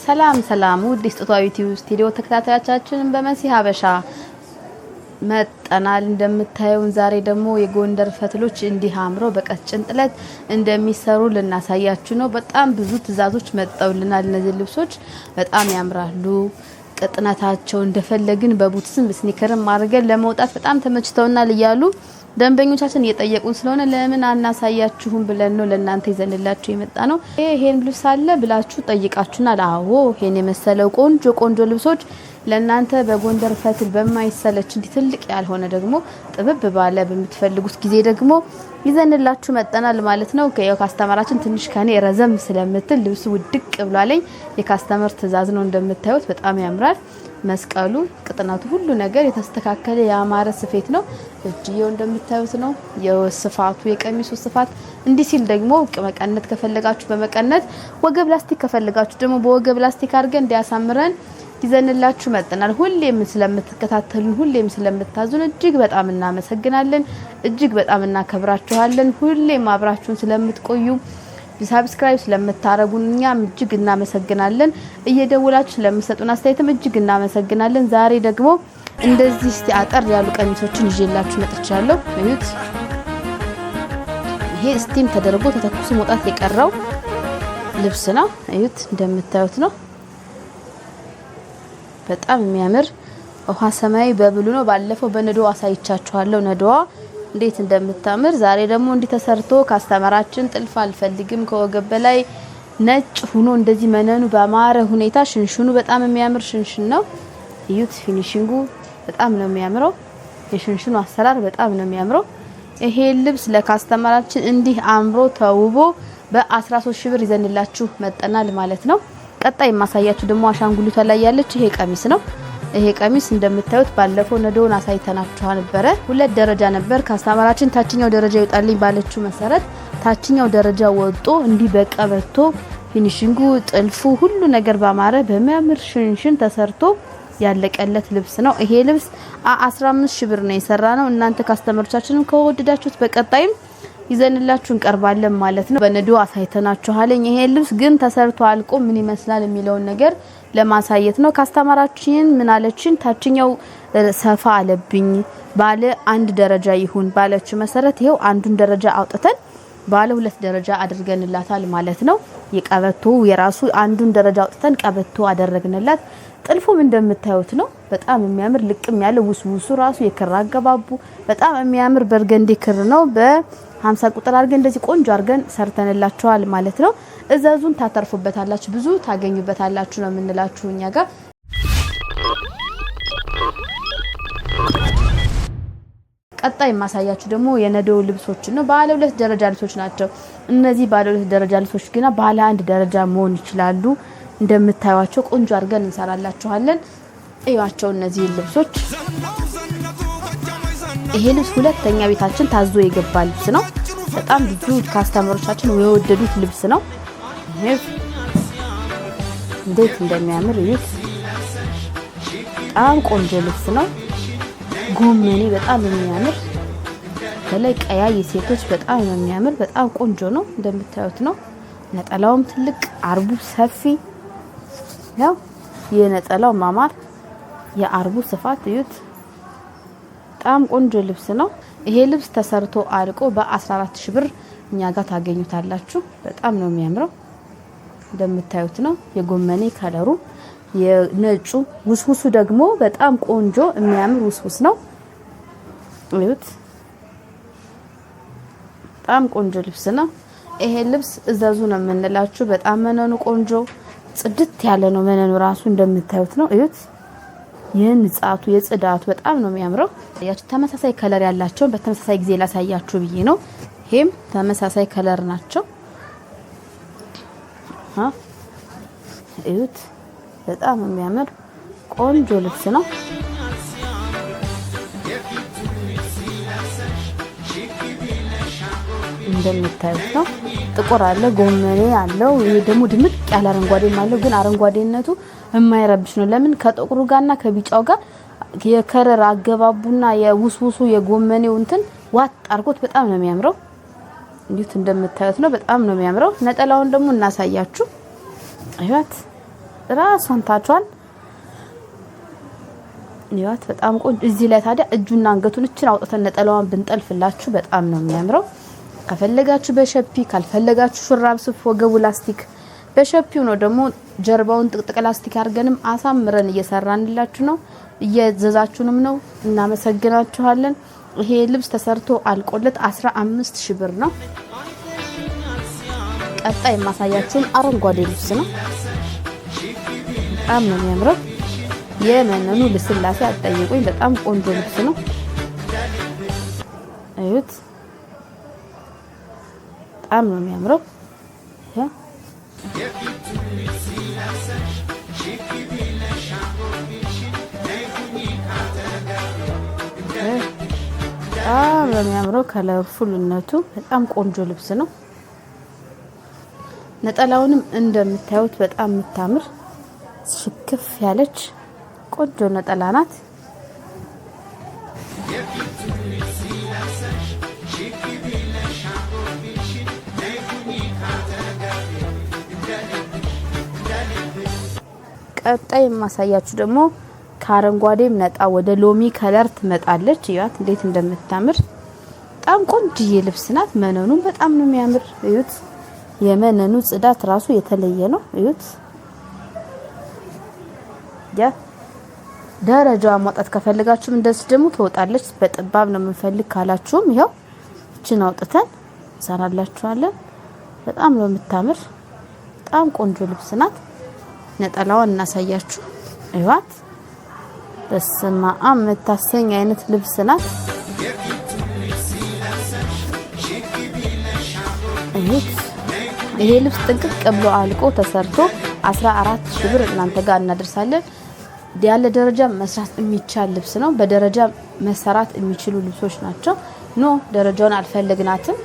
ሰላም ሰላም ውድ ስጦታው ዩቲዩብ ስቱዲዮ ተከታታዮቻችንን በመሲ ሀበሻ መጠናል። እንደምታዩን ዛሬ ደግሞ የጎንደር ፈትሎች እንዲህ አምረው በቀጭን ጥለት እንደሚሰሩ ልናሳያችሁ ነው። በጣም ብዙ ትዕዛዞች መጠውልናል። እነዚህ ልብሶች በጣም ያምራሉ። ቅጥነታቸው እንደፈለግን በቡትስም በስኒከርም አድርገን ለመውጣት በጣም ተመችተውናል እያሉ ደንበኞቻችን እየጠየቁን ስለሆነ ለምን አናሳያችሁም ብለን ነው ለእናንተ ይዘንላችሁ የመጣ ነው። ይሄን ልብስ አለ ብላችሁ ጠይቃችሁናል። አዎ ይሄን የመሰለው ቆንጆ ቆንጆ ልብሶች ለእናንተ በጎንደር ፈትል በማይሰለች እንዲህ ትልቅ ያልሆነ ደግሞ ጥብብ ባለ በምትፈልጉት ጊዜ ደግሞ ይዘንላችሁ መጠናል ማለት ነው። ያው customer ኣችን ትንሽ ከኔ ረዘም ስለምትል ልብሱ ውድቅ ብሏለኝ። የ customer ትዕዛዝ ነው። እንደምታዩት በጣም ያምራል። መስቀሉ፣ ቅጥነቱ፣ ሁሉ ነገር የተስተካከለ ያማረ ስፌት ነው። እጅየው እንደምታዩት ነው። የስፋቱ የቀሚሱ ስፋት እንዲህ ሲል ደግሞ መቀነት ከፈለጋችሁ በመቀነት፣ ወገብ ላስቲክ ከፈለጋችሁ ደግሞ በወገብ ላስቲክ አድርገን እንዲያሳምረን ይዘንላችሁ መጥተናል። ሁሌም ስለምትከታተሉን፣ ሁሌም ስለምታዙን እጅግ በጣም እናመሰግናለን። እጅግ በጣም እናከብራችኋለን። ሁሌም አብራችሁን ስለምትቆዩ፣ subscribe ስለምታረጉን እኛም እጅግ እናመሰግናለን። እየደወላችሁ ስለምሰጡን አስተያየትም እጅግ እናመሰግናለን። ዛሬ ደግሞ እንደዚህ እስቲ አጠር ያሉ ቀሚሶችን ይዤላችሁ መጥቻለሁ። እዩት። ይሄ steam ተደርጎ ተተኩሶ መውጣት የቀረው ልብስ ነው። እዩት፣ እንደምታዩት ነው። በጣም የሚያምር ውሃ ሰማያዊ በ blue ነው። ባለፈው በነዶ አሳይቻችኋለሁ ነዶዋ እንዴት እንደምታምር። ዛሬ ደግሞ እንዲህ ተሰርቶ customer ኣችን ጥልፍ አልፈልግም ከወገብ በላይ ነጭ ሆኖ እንደዚህ መነኑ በአማረ ሁኔታ ሽንሽኑ በጣም የሚያምር ሽንሽን ነው። እዩት፣ finishing ኡ በጣም ነው የሚያምረው። የሽንሽኑ አሰራር በጣም ነው የሚያምረው። ይሄ ልብስ ለ customer ኣችን እንዲህ አምሮ ተውቦ በ13 ሺህ ብር ይዘንላችሁ መጠናል ማለት ነው። ቀጣይ የማሳያችሁ ደግሞ አሻንጉሊቷ ላይ ያለች ይሄ ቀሚስ ነው። ይሄ ቀሚስ እንደምታዩት ባለፈው ነዶውን አሳይተናችኋ ነበረ። ሁለት ደረጃ ነበር። customer ኣችን ታችኛው ደረጃ ይወጣልኝ ባለችው መሰረት ታችኛው ደረጃ ወጦ እንዲህ በቀበቶ finishing ኡ፣ ጥልፉ፣ ሁሉ ነገር ባማረ በሚያምር ሽንሽን ተሰርቶ ያለቀለት ልብስ ነው። ይሄ ልብስ 15 ሺህ ብር ነው የሰራ ነው። እናንተ customer ኦቻችንም ከወደዳችሁት በቀጣይም ይዘንላችሁ እንቀርባለን ማለት ነው። በነዶ አሳይተናችኋል። ይሄ ልብስ ግን ተሰርቶ አልቆ ምን ይመስላል የሚለውን ነገር ለማሳየት ነው። customer ኣችን ምን አለችን? ታችኛው ሰፋ አለብኝ ባለ አንድ ደረጃ ይሁን ባለችው መሰረት ይሄው አንዱን ደረጃ አውጥተን ባለ ሁለት ደረጃ አድርገንላታል ማለት ነው። የቀበቶ የራሱ አንዱን ደረጃ አውጥተን ቀበቶ አደረግንላት። ጥልፉም እንደምታዩት ነው። በጣም የሚያምር ልቅም ያለ ውስውሱ ራሱ የክር አገባቡ በጣም የሚያምር burgundy ክር ነው። በ50 ቁጥር አድርገን እንደዚህ ቆንጆ አድርገን ሰርተንላችኋል ማለት ነው። እዘዙን፣ ታተርፉበታላችሁ፣ ብዙ ታገኙበታላችሁ ነው የምንላችሁ እኛ ጋር። ቀጣይ የማሳያችሁ ደግሞ የነዶ ልብሶችን ነው። ባለ ሁለት ደረጃ ልብሶች ናቸው እነዚህ። ባለ ሁለት ደረጃ ልብሶች ግና ባለ አንድ ደረጃ መሆን ይችላሉ። እንደምታዩቸው ቆንጆ አድርገን እንሰራላችኋለን። እዩዋቸው እነዚህ ልብሶች። ይሄ ልብስ ሁለተኛ ቤታችን ታዞ የገባ ልብስ ነው። በጣም ብዙ customer ኦቻችን የወደዱት ልብስ ነው። እንዴት እንደሚያምር እዩት። በጣም ቆንጆ ልብስ ነው። ጎመኔ በጣም የሚያምር በተለይ ቀያይ ሴቶች በጣም የሚያምር በጣም ቆንጆ ነው። እንደምታዩት ነው። ነጠላውም ትልቅ አርቡ ሰፊ ያው የነጠላው ማማር የአርቡ ስፋት እዩት። በጣም ቆንጆ ልብስ ነው። ይሄ ልብስ ተሰርቶ አልቆ በ14 ሺህ ብር እኛ ጋር ታገኙታላችሁ። በጣም ነው የሚያምረው። እንደምታዩት ነው። የጎመኔ color ኡ የነጩ ውስውሱ ደግሞ በጣም ቆንጆ የሚያምር ውስውስ ነው። እዩት። በጣም ቆንጆ ልብስ ነው። ይሄ ልብስ እዘዙ ነው የምንላችሁ። በጣም መነኑ ቆንጆ ጽድት ያለ ነው። መነኑ ራሱ እንደምታዩት ነው። እዩት። የንጻቱ የጽዳቱ በጣም ነው የሚያምረው። ያችሁ ተመሳሳይ color ያላቸውን በተመሳሳይ ጊዜ ላሳያችሁ ብዬ ነው። ይሄም ተመሳሳይ color ናቸው። እዩት። በጣም የሚያምር ቆንጆ ልብስ ነው። እንደምታዩት ነው። ጥቁር አለ፣ ጎመኔ አለው። ይሄ ደግሞ ድምቅ ያለ አረንጓዴም አለው። ግን አረንጓዴነቱ የማይረብሽ ነው። ለምን ከጥቁሩ ጋርና ከቢጫው ጋር የ color አገባቡና የውስውሱ የጎመኔው እንትን ዋጥ አርጎት በጣም ነው የሚያምረው። እንዲሁት እንደምታዩት ነው። በጣም ነው የሚያምረው። ነጠላውን ደግሞ እናሳያችሁ። አይዋት ራሷን ታቿን ይዋት በጣም ቆንጆ። እዚህ ላይ ታዲያ እጁና አንገቱን እችን አውጥተን ነጠላዋን ብንጠልፍላችሁ በጣም ነው የሚያምረው። ከፈለጋችሁ በሸፒ ካልፈለጋችሁ ሹራብ ስፍ ወገቡ ላስቲክ በሸፒው ነው ደግሞ ጀርባውን ጥቅጥቅ ላስቲክ አድርገንም አሳምረን እየሰራንላችሁ ነው። እየዘዛችሁንም ነው። እናመሰግናችኋለን። ይሄ ልብስ ተሰርቶ አልቆለት 15,000 ብር ነው። ቀጣይ የማሳያችሁን አረንጓዴ ልብስ ነው። በጣም ነው የሚያምረው። የመነኑ ልስላሴ አትጠይቁኝ። በጣም ቆንጆ ልብስ ነው። እዩት። በጣም ነው የሚያምረው። በጣም ነው የሚያምረው። Colorful ነቱ በጣም ቆንጆ ልብስ ነው። ነጠላውንም እንደምታዩት በጣም የምታምር ሽክፍ ያለች ቆንጆ ነጠላ ናት። ቀጣይ የማሳያችሁ ደግሞ ከአረንጓዴም ነጣ ወደ ሎሚ color ትመጣለች። እያት እንዴት እንደምታምር በጣም ቆንጅዬ ልብስ ናት። መነኑም በጣም ነው የሚያምር። እዩት፣ የመነኑ ጽዳት ራሱ የተለየ ነው። እዩት። ያ ደረጃዋ ማውጣት ከፈለጋችሁም እንደዚህ ደግሞ ትወጣለች። በጠባብ ነው የምንፈልግ ካላችሁም ይኸው እችን አውጥተን እንሰራላችኋለን። በጣም ነው የምታምር። በጣም ቆንጆ ልብስ ናት። ነጠላዋን እናሳያችሁ። እዩዋት። በስመ አብ የምታሰኝ አይነት ልብስ ናት። እዩት። ይሄ ልብስ ጥንቅቅ ብሎ አልቆ ተሰርቶ 14,000 ብር እናንተ ጋር እናደርሳለን። ያለ ደረጃ መስራት የሚቻል ልብስ ነው። በደረጃ መሰራት የሚችሉ ልብሶች ናቸው። No ደረጃውን አልፈለግናትም፣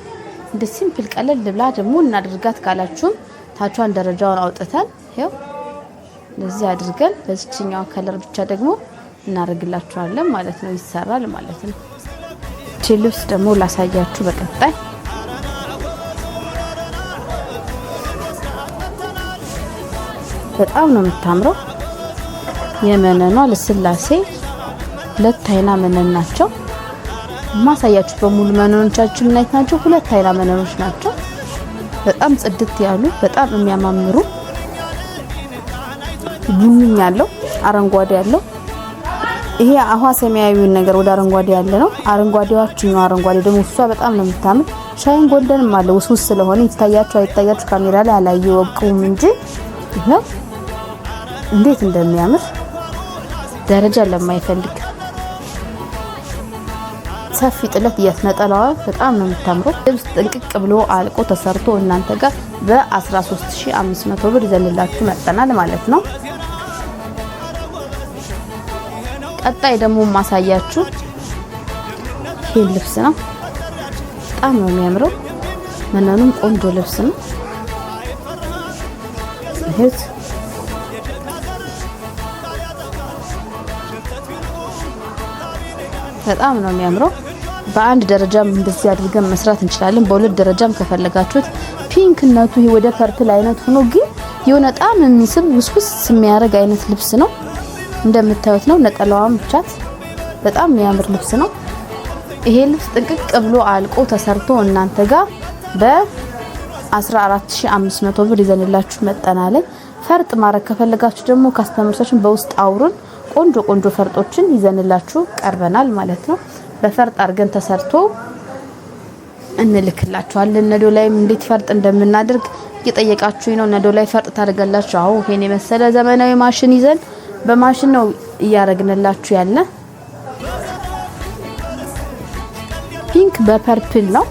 እንደ simple ቀለል ብላ ደግሞ እናድርጋት ካላችሁም ታቿን ደረጃውን አውጥተን ይኸው እንደዚህ አድርገን በዚህኛው color ብቻ ደግሞ እናደርግላችኋለን ማለት ነው። ይሰራል ማለት ነው። እቺ ልብስ ደግሞ ላሳያችሁ በቀጣይ። በጣም ነው የምታምረው። የመነኗ ልስላሴ ሁለት አይና መነን ናቸው። ማሳያችሁ በሙሉ መነኖቻችን ምን አይነት ናቸው? ሁለት አይና መነኖች ናቸው። በጣም ጽድት ያሉ በጣም የሚያማምሩ ቡኒ ያለው አረንጓዴ ያለው ይሄ አኋ ሰማያዊውን ነገር ወደ አረንጓዴ ያለ ነው። አረንጓዴዋችኛው አረንጓዴ ደግሞ እሷ በጣም ነው የምታምር። Shine golden ም አለ ውስውስ ስለሆነ ይታያችሁ አይታያችሁ ካሜራ ላይ አላየውም እንጂ ይሄው እንዴት እንደሚያምር ደረጃ ለማይፈልግ ሰፊ ጥለት እያስነጠላዋ በጣም ነው የምታምረው። ልብስ ጥንቅቅ ብሎ አልቆ ተሰርቶ እናንተ ጋር በ13,500 ብር ይዘንላችሁ መጥተናል ማለት ነው። ቀጣይ ደግሞ ማሳያችሁ ይሄን ልብስ ነው። በጣም ነው የሚያምረው። መነኑም ቆንጆ ልብስ ነው። ይሄት በጣም ነው የሚያምረው። በአንድ ደረጃም እንደዚህ አድርገን መስራት እንችላለን። በሁለት ደረጃም ከፈለጋችሁት pink ነቱ ይሄ ወደ purple አይነት ሆኖ ግን የሆነ በጣም የሚስብ ውስውስ የሚያደርግ አይነት ልብስ ነው። እንደምታዩት ነው። ነጠላዋም ብቻት በጣም የሚያምር ልብስ ነው። ይሄ ልብስ ጥንቅቅ ብሎ አልቆ ተሰርቶ እናንተ ጋር በ14,500 ብር ይዘንላችሁ መጠናል። ፈርጥ ማድረግ ከፈለጋችሁ ደግሞ customer ኦቻችን በውስጥ አውሩን። ቆንጆ ቆንጆ ፈርጦችን ይዘንላችሁ ቀርበናል ማለት ነው። በፈርጥ አድርገን ተሰርቶ እንልክላችኋለን። ነዶ ላይም እንዴት ፈርጥ እንደምናደርግ እየጠየቃችሁኝ ነው። ነዶ ላይ ፈርጥ ታደርጋላችሁ? አዎ፣ ይሄን የመሰለ ዘመናዊ ማሽን ይዘን በማሽን ነው እያረግንላችሁ ያለ። Pink በ purple ነው።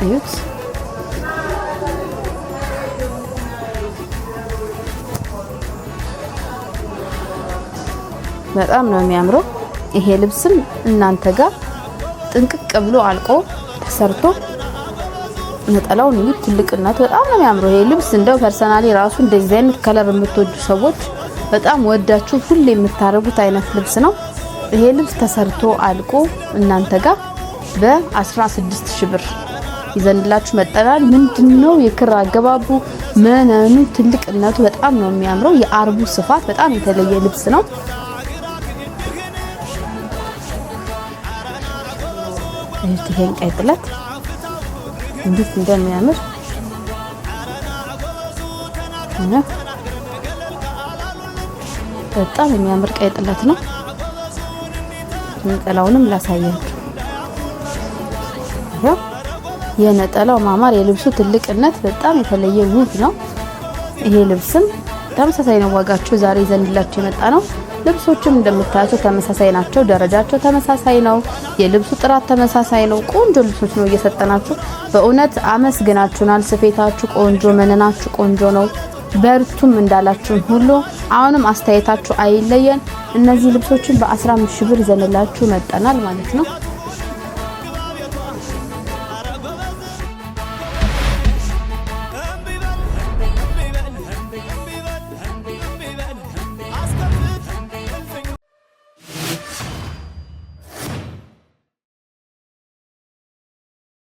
እዩት። በጣም ነው የሚያምረው። ይሄ ልብስም እናንተ ጋር ጥንቅቅ ብሎ አልቆ ተሰርቶ ነጠላውን እዩት፣ ትልቅነቱ በጣም ነው የሚያምረው። ይሄ ልብስ እንደው personally ራሱ እንደዚህ አይነት color የምትወዱ ሰዎች በጣም ወዳችሁ ሁሌ የምታረጉት አይነት ልብስ ነው። ይሄ ልብስ ተሰርቶ አልቆ እናንተ ጋር በ16,000 ብር ይዘንላችሁ መጠናል። ምንድነው የክር አገባቡ መነኑ ትልቅነቱ በጣም ነው የሚያምረው። የአርቡ ስፋት በጣም የተለየ ልብስ ነው። ይሄን ቀይ ጥለት እንዴት እንደሚያምር በጣም የሚያምር ቀይ ጥለት ነው። ነጠላውንም ላሳያችሁ። ይኸው የነጠላው ማማር የልብሱ ትልቅነት በጣም የተለየ ውብ ነው። ይሄ ልብስም ተመሳሳይ ነው ዋጋቸው። ዛሬ ይዘንላችሁ የመጣ ነው። ልብሶችም እንደምታያቸው ተመሳሳይ ናቸው። ደረጃቸው ተመሳሳይ ነው። የልብሱ ጥራት ተመሳሳይ ነው። ቆንጆ ልብሶች ነው እየሰጠናችሁ። በእውነት አመስግናችሁናል። ስፌታችሁ ቆንጆ፣ መነናችሁ ቆንጆ ነው። በርቱም እንዳላችሁን ሁሉ አሁንም አስተያየታችሁ አይለየን። እነዚህ ልብሶችን በ15 ሺህ ብር ይዘንላችሁ መጠናል ማለት ነው።